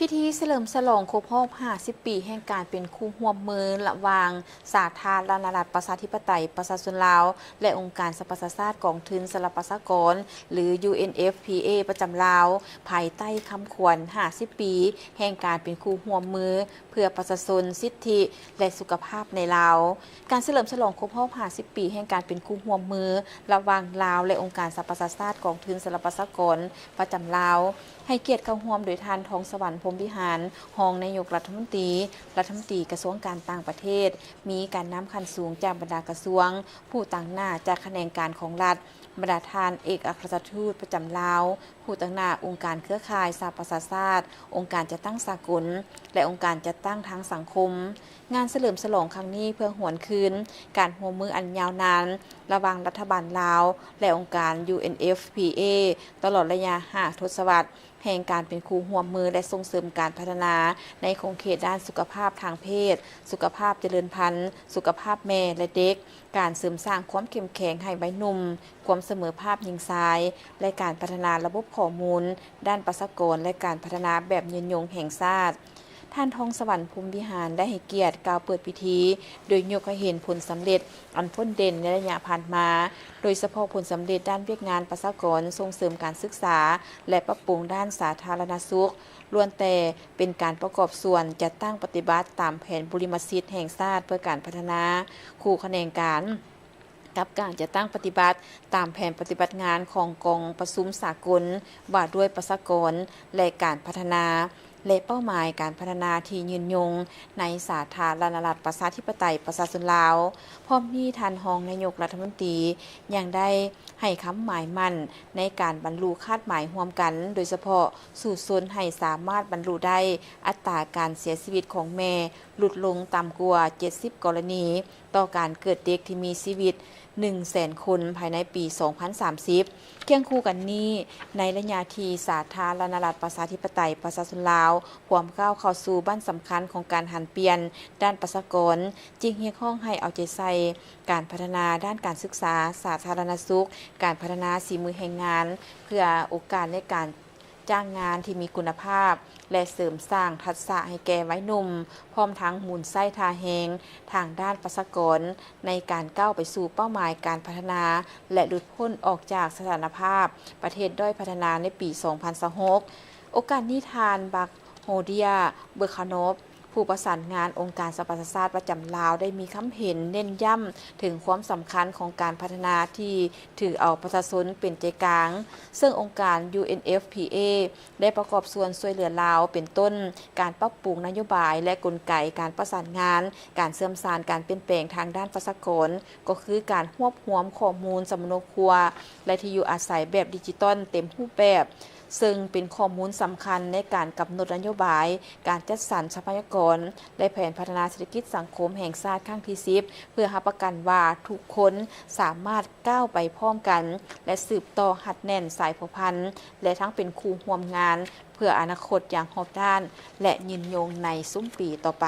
ພິທີສະເຫຼີມສະຫຼອງຄົບຮອບຫ້າສິບປີແຫ່ງການເປັນຄູ່ຮ່ວມມືລະຫວ່າງສາທາລະນະລັດປະຊາທິປະໄຕປະຊາຊົນລາວ ແລະ ອົງການສະຫະປະຊາຊາດກອງທຶນສະລັບປະຊາກອນ ຫຼື ຢູເອັນເອັຟພີເອ ປະຈຳລາວ ພາຍໃຕ້ຄຳຂວັນຫ້າສິບປີແຫ່ງການເປັນຄູ່ຮ່ວມມືເພື່ອປະຊາຊົນ, ສິດທິ ແລະ ສຸຂະພາບໃນລາວ. ການສະເຫຼີມສະຫຼອງຄົບຮອບຫ້າສິບປີແຫ່ງການເປັນຄູ່ຮ່ວມມືລະຫວ່າງລາວ ແລະ ອົງການສະຫະປະຊາຊາດກອງທຶນສະລັບປະຊາກອນປະຈຳລາວ ໃຫ້ກຽດເຂົ້າຮ່ວມໂດຍທ່ານ ທອງສະຫວັນ ພົມວິຫານ ຮອງນາຍົກລັດຖະມົນຕີ, ລັດຖະມົນຕີກະຊວງການຕ່າງປະເທດ, ມີການນຳຂັ້ນສູງຈາກບັນດາກະຊວງ, ຜູ້ຕາງໜ້າຈາກຂະແໜງການຂອງລັດ, ບັນດາທ່ານເອກອັກຄະລັດຖະທູດປະຈຳລາວ, ຜູ້ຕາງໜ້າອົງການເຄືອຂ່າຍສະຫະປະຊາຊາດ, ອົງການຈັດຕັ້ງສາກົນ ແລະ ອົງການຈັດຕັ້ງທາງສັງຄົມ. ງານສະເຫຼີມສະຫຼອງຄັ້ງນີ້ເພື່ອຫວນຄືນການຮ່ວມມືອັນຍາວນານລະຫວ່າງລັດຖະບານລາວ ແລະ ອົງການ ຢູເອັນເອັຟພີເອ ຕະຫຼອດໄລຍະຫ້າທົດສະວັດແຫ່ງການເປັນຄູ່ຮ່ວມມື ແລະ ສົ່ງເສີມການພັດທະນາໃນຂົງເຂດດ້ານສຸຂະພາບທາງເພດ, ສຸຂະພາບຈະເລີນພັນ, ສຸຂະພາບແມ່ ແລະ ເດັກ, ການເສີມສ້າງຄວາມເຂັ້ມແຂງໃຫ້ໄວໜຸ່ມ, ຄວາມສະເໝີພາບຍິງຊາຍ ແລະ ການພັດທະນາລະບົບຂໍ້ມູນດ້ານປະຊາກອນ ແລະ ການພັດທະນາແບບຍືນຍົງແຫ່ງຊາດ. ທ່ານ ທອງສະຫວັນ ພົມວິຫານ ໄດ້ໃຫ້ກຽດກ່າວເປີດພິທີ ໂດຍຍົກໃຫ້ເຫັນຜົນສຳເລັດອັນພົ້ນເດັ່ນໃນໄລຍະຜ່ານມາ, ໂດຍສະເພາະຜົນສຳເລັດດ້ານວຽກງານປະຊາກອນ, ສົ່ງເສີມການສຶກສາ ແລະ ປັບປຸງດ້ານສາທາລະນະສຸກ ລ້ວນແຕ່ເປັນການປະກອບສ່ວນຈັດຕັ້ງປະຕິບັດຕາມແຜນບຸລິມະສິດແຫ່ງຊາດເພື່ອການພັດທະນາຄູ່ຂະແໜງການ ກັບການຈັດຕັ້ງປະຕິບັດຕາມແຜນປະຕິບັດງານຂອງກອງປະຊຸມສາກົນວ່າດ້ວຍປະຊາກອນ ແລະ ການພັດທະນາ ແລະ ເປົ້າໝາຍການພັດທະນາທີ່ຍືນຍົງໃນສາທາລະນະລັດປະຊາທິປະໄຕປະຊາຊົນລາວ. ພ້ອມນີ້, ທ່ານຮອງນາຍົກລັດຖະມົນຕີຍັງໄດ້ໃຫ້ຄຳໝາຍໝັ້ນໃນການບັນລຸຄາດໝາຍຮ່ວມກັນ, ໂດຍສະເພາະສູ້ຊົນໃຫ້ສາມາດບັນລຸໄດ້ອັດຕາການເສຍຊີວິດຂອງແມ່ຫຼຸດລົງຕ່ຳກວ່າເຈັດສິບກໍລະນີ ຕໍ່ການເກີດເດັກທີ່ມີຊີວິດໜຶ່ງແສນຄົນພາຍໃນປີສອງພັນສາມສິບ. ຄຽງຄູ່ກັນນີ້, ໃນໄລຍະທີ່ສາທາລະນະລັດປະຊາທິປະໄຕປະຊາຊົນລາວພວມກ້າວເຂົ້າສູ່ບັ້ນສຳຄັນຂອງການຫັນປ່ຽນດ້ານປະຊາກອນ, ຈຶ່ງຮຽກຮ້ອງໃຫ້ເອົາໃຈໃສ່ການພັດທະນາດ້ານການສຶກສາ, ສາທາລະນະສຸກ, ການພັດທະນາສີມືແຮງງານ ເພື່ອໂອກາດໃນການ ຈ້າງງານທີ່ມີຄຸນນະພາບ ແລະ ເສີມສ້າງທັກສະໃຫ້ແກ່ໄວໜຸ່ມ, ພ້ອມທັງໝູນໃຊ້ທ່າແຮງທາງດ້ານປະຊາກອນ ໃນການກ້າວໄປສູ່ເປົ້າໝາຍການພັດທະນາ ແລະ ຫຼຸດພົ້ນອອກຈາກສະຖານະພາບປະເທດດ້ອຍພັດທະນາໃນປີສອງພັນຊາວຫົກ. ໂອກາດນີ້, ທ່ານ ບັກໂຮເດຍ ເບີຄານອບ ຜູ້ປະສານງານອົງການສະຫະປະຊາຊາດປະຈຳລາວ ໄດ້ມີຄຳເຫັນເນັ້ນຢ້ຳເຖິງຄວາມສຳຄັນຂອງການພັດທະນາທີ່ຖືເອົາປະຊາຊົນເປັນໃຈກາງ, ເຊິ່ງອົງການ ຢູເອັນເອັຟພີເອ ໄດ້ປະກອບສ່ວນຊ່ວຍເຫຼືອລາວ ເປັນຕົ້ນ ການປັບປຸງນະໂຍບາຍ ແລະ ກົນໄກການປະສານງານ, ການເຊື່ອມສານການປ່ຽນແປງທາງດ້ານປະຊາກອນ, ກໍຄືການຮວບຮວມຂໍ້ມູນສຳມະໂນຄົວ ແລະ ທີ່ຢູ່ອາໄສແບບດິຈິຕອນເຕັມຮູບແບບ, ເຊິ່ງເປັນຂໍ້ມູນສຳຄັນໃນການກຳນົດນະໂຍບາຍ, ການຈັດສັນຊັບພະຍາກອນ ແລະ ແຜນພັດທະນາເສດຖະກິດສັງຄົມແຫ່ງຊາດຄັ້ງທີສິບ ເພື່ອຮັບປະກັນວ່າທຸກຄົນສາມາດກ້າວໄປພ້ອມກັນ ແລະ ສືບຕໍ່ຮັດແໜ້ນສາຍພົວພັນ ແລະ ທັງເປັນຄູ່ຮ່ວມງານເພື່ອອະນາຄົດຢ່າງຮອບດ້ານ ແລະ ຍືນຍົງໃນຊຸມປີຕໍ່ໄປ.